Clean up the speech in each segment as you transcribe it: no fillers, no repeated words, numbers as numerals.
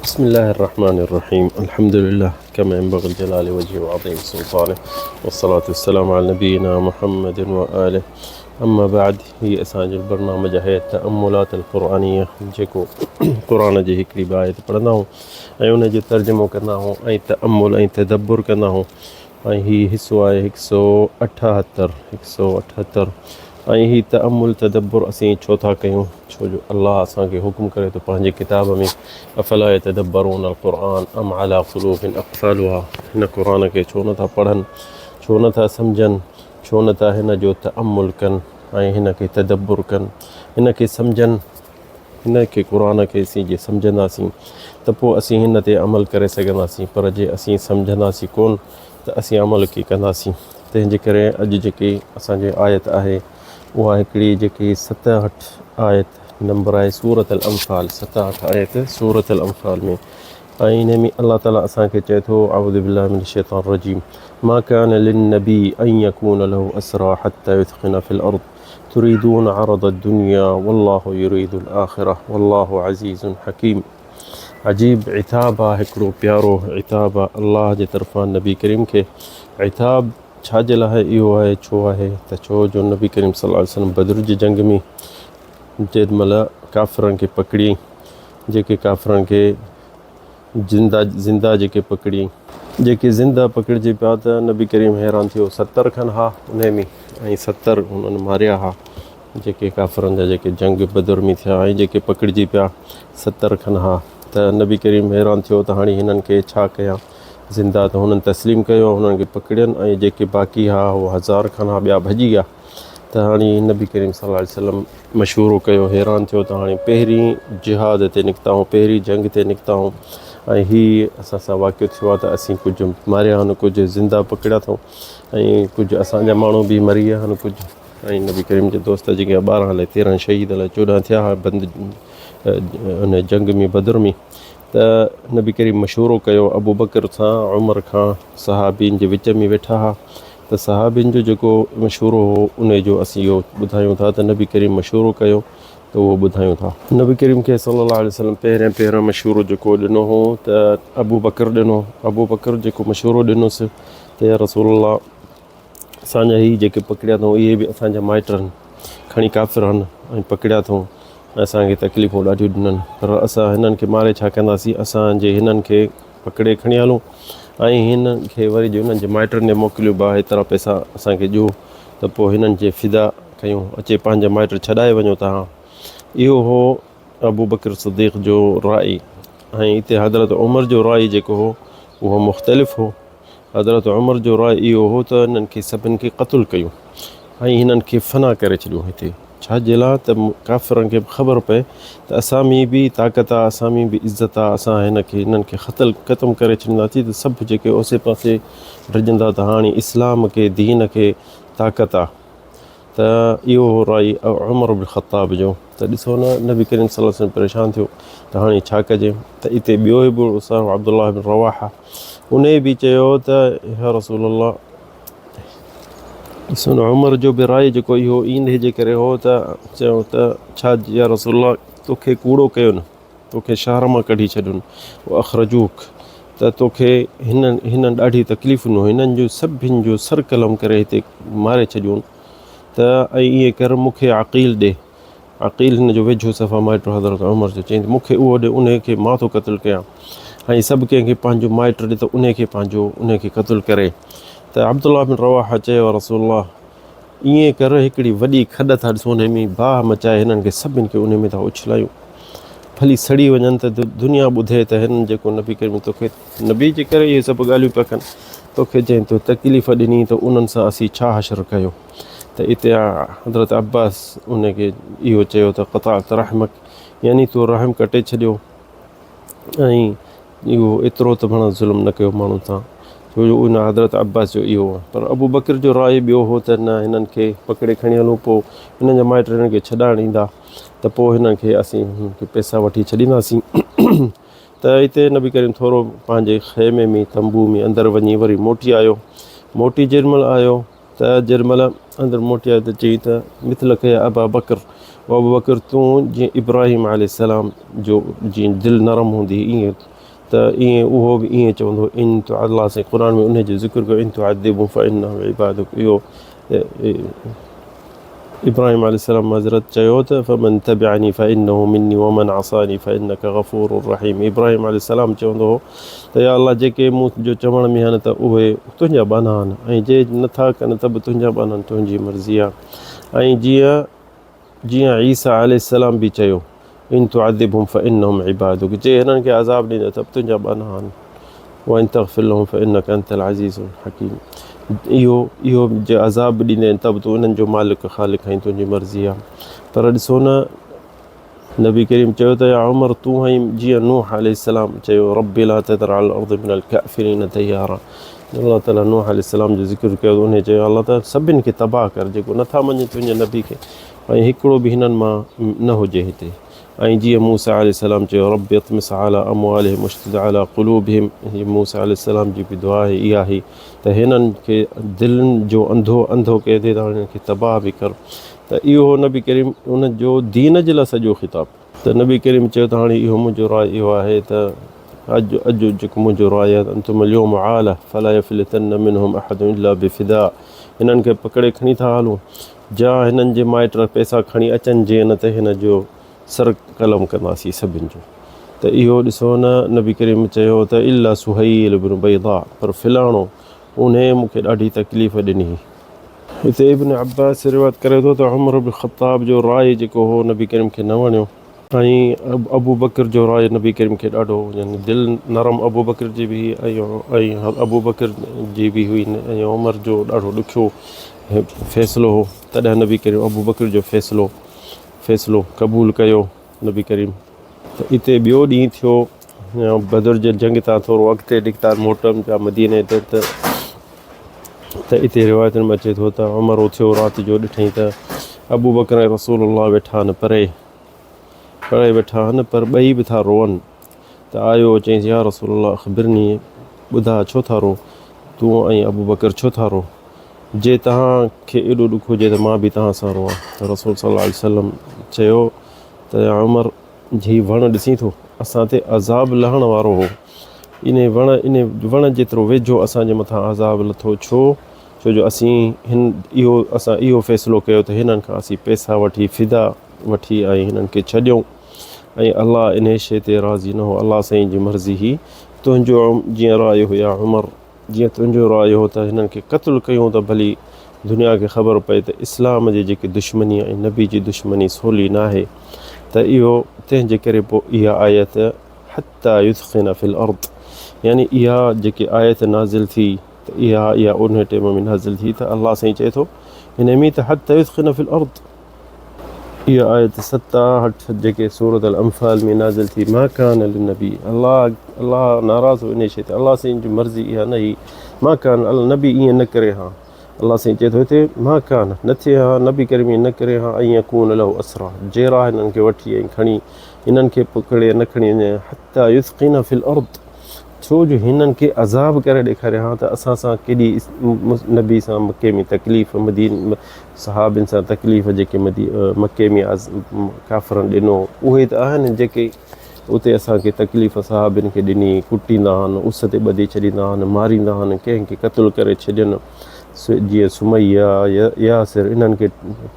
بسم الله الرحمن الرحيم الحمد لله كما ينبغي الجلال وجهه وعظيم سلطانه والصلاة والسلام على نبينا محمد وآله اما بعد هي اسان جو برنامج آهي تأملات القرآنية جيڪو قرآن جي هڪڙي به آيت پڙهندا آهيون ۽ ان جو ترجمو ڪندا آهيون ۽ تأمل ۽ تدبر ڪندا آهيون ۽ هي حصو آهي هڪ سو اٺهتر هڪ سو اٺهتر ۽ هي تأمل تدبر اسين ڇو ٿا ڪيون؟ ڇو جو الله اسان کي حڪم ڪري ٿو پنهنجي ڪتاب ۾ افلا يتدبرون القرآن ام علي قلوب اقفالها هن قرآن کي ڇو نٿا پڙهن ڇو نٿا سمجهن ڇو نٿا هن جو تأمل ڪن ۽ هن کي تدبر ڪن هن کي سمجهن هن کي قرآن کي اسين جي سمجهنداسين ته پوء اسين هن تي عمل ڪري سگهنداسين پر جي اسين سمجهنداسين ڪون ته اسين عمل ڪي ڪنداسين تنهن جي ڪري اڄ جيڪي اسان جي آيت آهي اها هڪڙي جيڪي 67 آيت نمبر آهي سورة الانفال 67 آيت سورة الانفال ۾ ۽ ان ۾ الله تعالي اسان کي چئي ٿو اعوذ بالله من الشيطان الرجيم ما كان للنبي ان يكون له اسرى حتى يثخن في الارض تريدون عرض الدنيا والله يريد الاخره والله عزيز حكيم عجيب عتاب آ هڪڙو پيارو عتاب آ الله جي طرفان نبي ڪريم کي عتاب ڇا جي لاء اهو آهي ڇو آهي ته ڇو جو نبي ڪريم صلي الله عليه وسلم بدر جي جنگ ۾ جيڏ مهل ڪافرن کي پڪڙي جيڪي ڪافرن کي زنده زنده جيڪي پڪڙي جيڪي زنده پڪڙجي پيا ته نبي ڪريم حيران ٿيو 70 کن ها انهي ۾ ۽ 70 انهن ماريا ها جيڪي ڪافرن جا جيڪي جنگ بدر ۾ ٿيا ۽ جيڪي پڪڙجي پيا 70 کن ها ته نبي ڪريم حيران ٿيو ته هاڻي هنن کي ڇا ڪيان زنده ته هنن تسليم ڪيو هنن کي پڪڙين ۽ جيڪي باقي ها هو هزار کن ها ٻيا ڀڄي ويا ته هاڻي نبي ڪريم صلي الله عليه وسلم مشورو ڪيو حيران ٿيو ته هاڻي پهرين جهاد تي نڪتا آهيون پهرين جنگ تي نڪتا آهيون ۽ هي اسان سان واقعو ٿيو آهي ته اسين ڪجهه ماريا آهن ڪجهه زنده پڪڙيا اٿئون ۽ ڪجهه اسان جا ماڻهو به مري ويا آهن ڪجهه ۽ نبي ڪريم جي دوست جيڪي 12 الائي 13 شهيد الائي 14 ٿيا ها بند ان جنگ ۾ بدر ۾ ته نبي ڪريم مشورو ڪيو ابو بڪر سان عمر کان صحابين جي وچ ۾ ويٺا ها ته صحابين جو جيڪو مشورو هو ان جو اسين اهو ٻڌايون ٿا ته نبي ڪريم مشورو ڪيو ته اهو ٻڌايون ٿا. نبي ڪريم کي صلي الله عليه وسلم پهريان پهريان مشورو جيڪو ڏنو هو ته ابو بڪر ڏنو ابو بڪر جيڪو مشورو ڏنوس ته يا رسول الله اسان جا هي جيڪي پڪڙيا اٿئون اهي به اسان جا مائٽ آهن کڻي ڪافر آهن ۽ پڪڙيا اٿئون ۽ اسان کي تڪليفون ڏاڍيون ڏنن پر اسان هنن کي ماري ڇا ڪنداسين اسان جي هنن کي پڪڙي کڻي هلون ۽ هنن کي وري جي هنن جي مائٽن ڏي موڪليون ڀاء هيترا پئسا اسان کي ڏيو ته پوء هنن جي فدا ڪيون اچي پنهنجا مائٽ ڇڏائي وڃو تهان اهو هو ابوبڪر صديق جو راء ۽ هتي حضرت عمر جو راء جيڪو هو اهو مختلف هو حضرت عمر جو راء اهو هو ته انهن کي سڀن کي قتل ڪيون ۽ هنن کي فنا ڪري ڇڏيون هتي ڇا جي لاء ته ڪافرن کي به خبر پئي ته اسان ۾ به طاقت آ اسان ۾ به عزت آ اسان هن کي انهن کي قتل ختم ڪري ڇڏينداسين ته سڀ جيڪي اوسي پاسي ڊڄندا ته هاڻي اسلام کي دين کي طاقت آ ته اهو هو راء عمر بن خطاب جو ته ڏسو نه نبي ڪريم صلي الله عليه وسلم پريشان ٿيو ته هاڻي ڇا ڪجي ته اتي ٻيو به سر عبدالله بن رواحه ان به چيو ته يا رسول الله ڏسو نه عمر جو به راء جيڪو اهو ان جي ڪري هو ته چيو ته ڇا يا رسول الله توکي ڪوڙو ڪيو نه توکي شهر مان ڪڍي ڇڏين، واخرجوک، ته توکي هنن هنن ڏاڍي تڪليف ڏنو، هنن جو سڀن جو سر قلم ڪري هتي ماري ڇڏيون، ته ۽ ائين ڪر مون کي عقيل ڏي، عقيل هن جو ويجهو صفا مائٽ هو حضرت عمر جو، چيائين ته مون کي اهو ڏي انهي کي مان ٿو قتل ڪيان، ۽ سڀ ڪنهن کي پنهنجو مائٽ ڏي ته انهي کي پنهنجو انهي کي قتل ڪري، ته عبدالله بن رواحه چيو رسول الله! ائين ڪر هڪڙي وڏي کڏ ٿا ڏسون انهي ۾ باهه مچائي هنن کي سڀن کي انهي ۾ ٿا اڇلايون ڀلي سڙي وڃن ته دنيا ٻڌي ته هنن جيڪو نبي ڪريم توکي نبي جي ڪري اهي سڀ ڳالهيون پيا ڪن توکي جنهن تو تڪليف ڏني ته انهن سان اسين ڇا حشر ڪيو ته اتي حضرت عباس ان کي اهو چيو ته قطعت رحمک يعني تو رحم ڪٽي ڇڏيو ۽ اهو ايترو ته معنيٰ ظلم نه ڪيو ماڻهن سان ڇو جو ان حضرت عباس جو اهو هو پر ابو بڪر جو راء ٻيو هو ته نه هنن کي پڪڙي کڻي هلون پوء هنن جا مائٽ هنن کي ڇڏائڻ ايندا ته پوء هنن کي اسين هنن کي پئسا وٺي ڇڏينداسين ته اتي نبي ڪريم ٿورو پنهنجي خيمي ۾ تنبو ۾ اندر وڃي وري موٽي آيو موٽي جيڏي مهل آيو ته جيڏي مهل اندر موٽي آيو ته چئي ته مثلک يا ابا بڪر او ابو بڪر تون جيئن ابراهيم عليه السلام جو جيئن دل نرم هوندي ائين. ته ائين اهو به ائين چوندو هو ان الله سائين قرآن ۾ انهي جو ذڪر ڪيو ان تعذبهم فانهم عبادك اهو ابراهيم عليه السلام معذرت چيو ته فمن تبعني فانه مني ومن عصاني فانك غفور رحيم ابراهيم عليه السلام چوندو هو ته يا الله جيڪي مون جو چوڻ ۾ آهن ته اهي تنهنجا ٻانها آهن ۽ جي نٿا ڪن ته به تنهنجا ٻانها آهن تنهنجي مرضي آهي ۽ جيئن جيئن عيسيٰ عليه السلام به چيو، ان تعذبهم فانهم عبادك جي هنن کي عذاب ڏيندين ته به تنهنجا ٻانها آهن، وان تغفر لهم فانك انت العزيز الحڪيم اهو اهو جي عذاب به ڏيندين ته به تون انهن جو مالڪ خالق آهين تنهنجي مرضي آهي پر ڏسو نه نبي ڪريم چيو ته يا عمر تون آهين جيئن نوح عليه السلام چيو رب لا تذر على الارض من الڪافرين ديارا الله تعالي نوح عليه السلام جو ذڪر ڪيو ته انهي چيو الله تعالي سڀن کي تباهه ڪر جيڪو نٿا مڃين تنهنجي نبي کي ۽ هڪڙو به هنن مان نه هجي هتي ۽ جيئن موسيٰ عليه السلام چيو رب اطمس علي اموالهم اشدد علي قلوبهم هي موسيٰ عليه السلام جي به دعا آهي اها هي ته هنن کي دلن جو انڌو انڌو ڪري ٿي ته هنن کي تباهه به ڪر ته اهو نبي ڪريم ان جو دين جي لاء سڄو خطاب ته نبي ڪريم چيو ته هاڻي اهو منهنجو راء اهو آهي ته اڄ اڄ جيڪو منهنجو راء آهي انتم اليوم عاله فلا يفلتن منهم احد الا بفداء هنن کي پڪڙي کڻي ٿا هلون جا هنن جي مائٽ پئسا کڻي اچن جي نه ته هن جو سر قلم ڪنداسين سڀن جو ته اهو ڏسو نه نبي ڪريم چيو ته الا سهيل بن بيضاء پر فلاڻو انهي مون کي ڏاڍي تڪليف ڏني. هتي ابن عباس روايت ڪري ٿو ته عمر بن خطاب جو راء جيڪو هو نبي ڪريم کي نه وڻيو ۽ ابوبڪر جو راء نبي ڪريم کي ڏاڍو يعني دل نرم ابوبڪر جي به هئي ۽ ابوبڪر جي به هئي ۽ عمر جو ڏاڍو ڏکيو فيصلو هو تڏهن نبي ڪريم ابوبڪر جو فيصلو فيصلو قبول ڪيو نبي ڪريم ته اتي ٻيو ڏينهن ٿيو بدر جي جنگ تان ٿورو اڳتي نڪتا موٽن پيا مديني تي ته ته اتي روايتن ۾ اچي ٿو ته عمر اٿيو رات جو ڏٺائين ته ابو بڪر ۽ رسول الله ويٺا آهن پري پري ويٺا آهن پر ٻئي به ٿا روئن ته آيو چيائينس يا رسول الله اخبرني ٻڌاء ڇو ٿا رو تون ۽ ابو بڪر ڇو ٿا رو جي توهان کي ايڏو ڏک هجي ته مان به توهان سان روئان ته رسول صلي الله عليه وسلم چيو ته يا عمر هي وڻ ڏسين ٿو اسان تي عذاب لهڻ وارو هو انهي وڻ انهي وڻ جيترو ويجهو اسان جي مٿان عذاب لٿو ڇو ڇو جو اسين هن اهو اسان اهو فيصلو ڪيو ته هنن کان اسين پئسا وٺي فدا وٺي ۽ هنن کي ڇڏيون ۽ الله انهي شيء تي راضي نه هو الله سائين جي مرضي هئي تنهنجو جيئن راء هو يا عمر جيئن تنهنجو راء هو ته هنن کي قتل ڪيون ته ڀلي دنيا کي خبر پئي ته اسلام جي جيڪي دشمني ۽ نبي جي دشمني سولي ناهي ته اهو تنهن جي ڪري پوء اها آيت حتي يثخن في الارض يعني اها جيڪي آيت نازل ٿي ته اها اها انهي ٽيم ۾ نازل ٿي ته الله سائين چئي ٿو هن ۾ ته حتي يثخن في الارض اها آيت 67 جيڪي سورة الانفال ۾ نازل ٿي ما ڪان للنبي الله الله ناراض هو انهي شيء تي الله سائين جي مرضي اها نه هئي ما ڪان النبي ائين نه ڪري ها الله سائين چئي ٿو هتي ما ڪان نه ٿئي ها نبي ڪريم ائين نه ڪري ها ۽ يڪون له اسرا جيرا هنن کي وٺي ۽ کڻي هنن کي پڪڙي نه کڻي وڃي حتي يثقين في الارض ڇو جو هنن کي عذاب ڪري ڏيکاريان ها ته اسان سان ڪيڏي نبي سان مڪي ۾ تڪليف مدين صحابين سان تڪليف جيڪي مدي مڪي ۾ ڪافرن ڏنو اهي ته آهن جيڪي اتي اسان کي تڪليف صحابين کي ڏني ڪٽيندا هن اس تي ٻڌي ڇڏيندا هن ماريندا هن ڪنهن کي قتل ڪري ڇڏين جيئن سميه ياسر انهن کي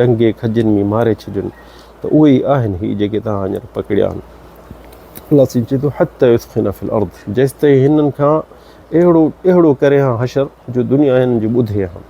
ٽنگي کجين ۾ ماري ڇڏين ته اهي ئي آهن هي جيڪي توهان هينئر پڪڙيا آهن الله سائين چئي ٿو حتي يثخن في الارض جيستائين هنن کان اهڙو اهڙو ڪري ها حشر جو دنيا هنن جي ٻڌي ها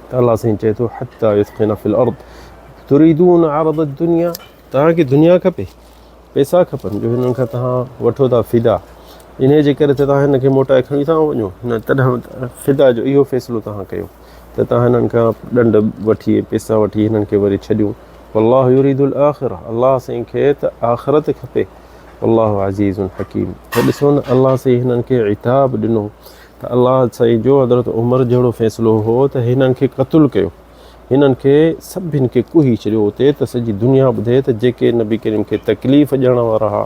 ته الله سائين چئي ٿو حتي يثخن في الارض تريدون عرض الدنيا توهان کي دنيا کپي پئسا کپن جو هنن کان توهان وٺو ٿا فدا انهيء جي ڪري ته توهان هن کي موٽائي کڻي ٿا وڃو هن تڏهن فدا جو اهو فيصلو توهان ڪيو ته توهان هنن کان ڏنڊ وٺي پئسا وٺي هنن کي وري ڇڏيون والله يريد الاخره الله سائين کي ته آخرت کپي والله عزيز حڪيم ته ڏسو نه الله سائين هنن کي عتاب ڏنو ته الله سائين جو حضرت عمر جهڙو فيصلو هو ته هنن کي قتل ڪيو هنن کي سڀن کي ڪهي ڇڏيو اتي ته سڄي دنيا ٻڌي ته جيڪي نبي ڪريم کي تڪليف ڏيڻ وارا ها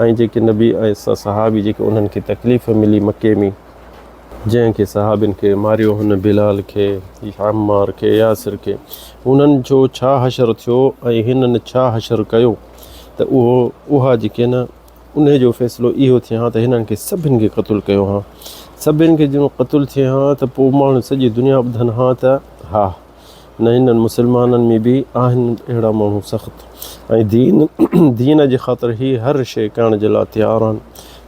۽ جيڪي نبي ۽ صحابي جيڪي انهن کي تڪليف ملي مڪي ۾ جنهن کي صحابين کي ماريو هن بلال کي، عمار کي، ياسر کي، انهن جو ڇا حشر ٿيو ۽ هنن ڇا حشر ڪيو ته اهو اها جيڪي نه انهي جو فيصلو اهو ٿئي ها ته هنن کي سڀن کي قتل ڪيو ها. سڀن کي جن قتل ٿئي ها ته پوء ماڻهو سڄي دنيا ٻڌن ها ته ها نه هنن مسلمانن ۾ به آهن اهڙا ماڻهو سخت ۽ دين دين جي خاطر هي هر شيء ڪرڻ جي لاء تيار آهن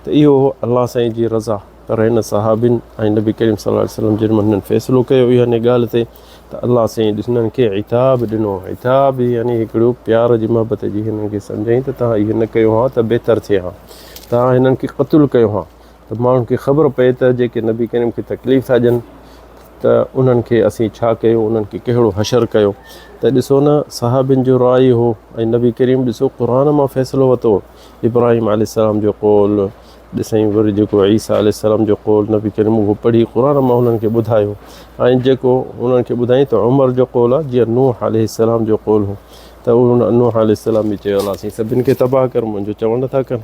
ته اهو هو الله سائين جي رضا. پر هن صحابين ۽ نبي ڪريم صلي الله عليه وسلم جن هنن فيصلو ڪيو اها ڳالهه تي ته الله سائين هنن کي عتاب ڏنو. عتاب يعني هڪڙو پيار جي محبت جي هنن کي سمجهائين ته توهان اهو نه ڪيو ها ته بهتر ٿئي ها. توهان هنن کي قتل ڪيو ها ته ماڻهن کي خبر پئي ته جيڪي نبي ڪريم کي تڪليف ٿا ڏين ته انهن کي اسين ڇا ڪيو انهن کي ڪهڙو حشر ڪيو ته ڏسو نه صحابين جو راء هو ۽ نبي ڪريم ڏسو قرآن مان فيصلو ورتو ابراهيم عليه السلام جو قول ڏسائين وري جيڪو عيسيٰ عليه السلام جو قول نبي ڪريم اهو پڙهي قرآن مان انهن کي ٻڌايو ۽ جيڪو انهن کي ٻڌائين ته عمر جو قول آهي جيئن نوح عليه السلام جو قول هو ته نوح عليه السلام به چيو الله سائين سڀن کي تباهه ڪر منهنجو چوڻ نٿا ڪن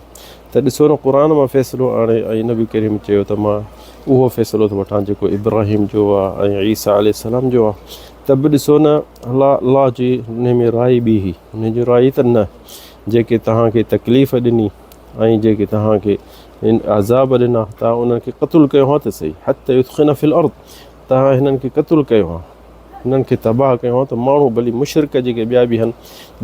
ته ڏسو نه قرآن مان فيصلو آڻي ۽ نبي ڪريم چيو ته مان اهو فيصلو ٿو وٺان جيڪو ابراهيم جو آهي ۽ عيسيٰ عليه السلام جو آهي ته به ڏسو نه الله الله جي ان ۾ رائي ٻي هئي ان جي رائي ته نه جيڪي توهان کي تڪليف ڏني ۽ جيڪي توهان کي عذاب ڏنا توهان انهن کي قتل ڪيو ها ته سهي حتي يثخن في الارض توهان هنن کي قتل ڪيو ها هنن کي تباهه ڪيو ها ته ماڻهو ڀلي مشرڪ جيڪي ٻيا به آهن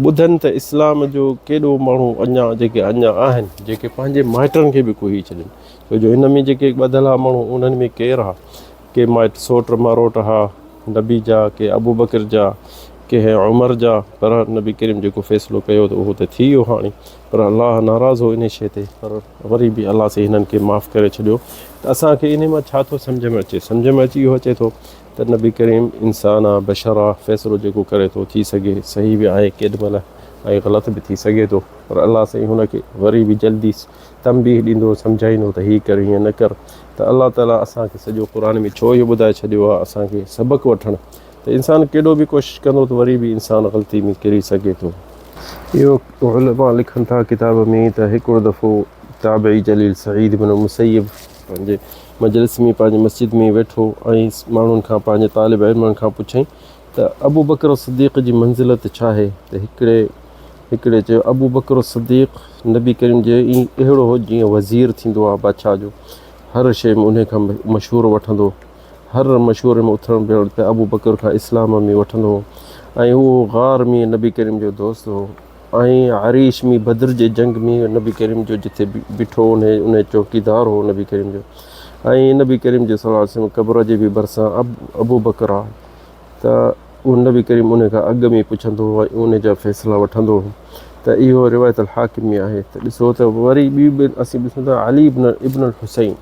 ٻڌن ته اسلام جو ڪيڏو ماڻهو اڃا جيڪي اڃا آهن جيڪي پنهنجي مائٽن کي به ڪهي ڇڏين ڇو جو هن ۾ جيڪي ٻڌل ها ماڻهو انهن ۾ ڪير ها ڪي مائٽ سوٽ ماروٽ ها نبي جا ڪي ابوبڪر جا ڪي عمر جا پر نبي ڪريم جيڪو فيصلو ڪيو ته اهو ته ٿي ويو هاڻي پر الله ناراض هو انهي شيء تي پر وري به الله سائين هنن کي معاف ڪري ڇڏيو ته اسان کي انهي مان ڇا ٿو سمجهه ۾ اچي سمجهه ۾ اچي اهو اچي ٿو ته نبي ڪريم انسان آ بشر آ فيصلو جيڪو ڪري ٿو ٿي سگهي صحيح به آهي ڪيڏ مهل ۽ غلط به ٿي سگهي ٿو پر الله سائين هن کي وري به جلدي تنبيهه ڏيندو سمجهائيندو ته هي ڪر هيئن نه ڪر ته الله تعالي اسان کي سڄو قرآن ۾ ڇو اهو ٻڌائي ڇڏيو آ اسان کي سبق وٺڻ ته انسان ڪيڏو به ڪوشش ڪندو ته وري به انسان غلطي ۾ ڪري سگهي ٿو. اهو علماء لکن ٿا ڪتاب ۾ ته هڪڙو دفعو تابعي جليل سعيد بن المسيب پنهنجي مجلس ۾ پنهنجي مسجد ۾ ويٺو ۽ ماڻهن کان پنهنجي طالب علمن کان پڇيائين ته ابوبڪر صديق جي منزلت ڇا آهي ته هڪڙي هڪڙي چيو ابوبڪر صديق نبي ڪريم جي اهڙو هو جيئن وزير ٿيندو آهي بادشاهه جو هر شيء ۾ انهي کان مشورو وٺندو هر مشوري ۾ اٿڻ ويهڻ ته ابوبڪر کان اسلام ۾ وٺندو هو ۽ اهو غار ۾ نبي ڪريم جو دوست هو ۽ عريش ۾ بدر جي جنگ ۾ نبي ڪريم جو جتي بيٺو انهي انهي چوڪيدار هو نبي ڪريم جو ۽ نبي ڪريم جي صلي الله عليه وسلم قبر جي به ڀرسان ابوبڪر آ ته اهو نبي ڪريم انهي کان اڳ ۾ پڇندو هو ۽ انهي جا فيصلا وٺندو هو ته اهو روايت الحاڪم ۾ آهي ته ڏسو ته وري ٻي به اسين ڏسون ٿا علي ابن ابن الحسين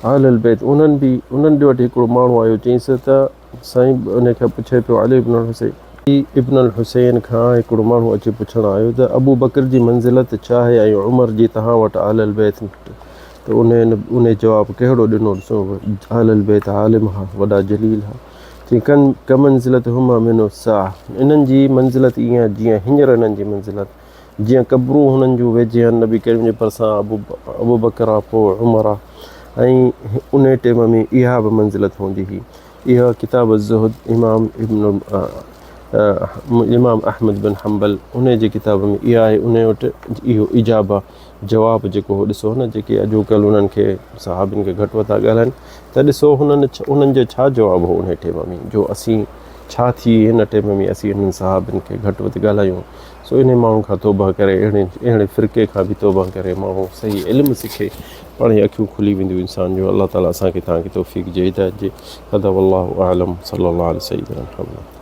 اهل البيت انهن به انهن ڏي وٽ هڪڙو ماڻهو آيو چيائينس ته سائين ان کان پڇي پيو علي ابن الحسين. ابن الحسين کان هڪڙو ماڻهو اچي پڇڻ آيو ته ابوبڪر جي منزلت ڇا آهي ۽ عمر جي توهان وٽ اهل البيت ته انهن انهي جواب ڪهڙو ڏنو ڏسو اهل البيت عالم ها وڏا جليل ها چيائين ڪن ڪمنزلتهما من الساعه انهن جي منزلت ائين جيئن هينئر انهن جي منزلت جيئن قبرون هنن جون ويجهي آهن نبي ڪريم جي ڀرسان ابو ابوبڪر آ پوء عمر آ ۽ انهي ٽيم ۾ اها به منزلت هوندي هئي. اها ڪتاب الزهد امام ابن امام احمد بن حنبل انهي جي ڪتاب ۾ اها آهي انهي وٽ اهو اجابه جواب جيڪو هو ڏسو نه جيڪي اڄوڪلهه انهن کي صحابين کي گهٽ وڌ ٿا ڳالهائن ته ڏسو هنن انهن جو ڇا جواب هو انهي ٽيم ۾ جو اسين ڇا ٿي هن ٽيم ۾ اسين انهن صحابين کي گهٽ وڌ ڳالهايون سو انهي ماڻهن کان توبهه ڪري اهڙي اهڙي فرقي کان به توبهه ڪري ماڻهو صحيح علم سکي پاڻ ئي اکيون کلي وينديون انسان جون الله تعالي اسان کي توهان کي توفيق جي هدايت جي هذا والله اعلم صلي الله علي سيدنا محمد.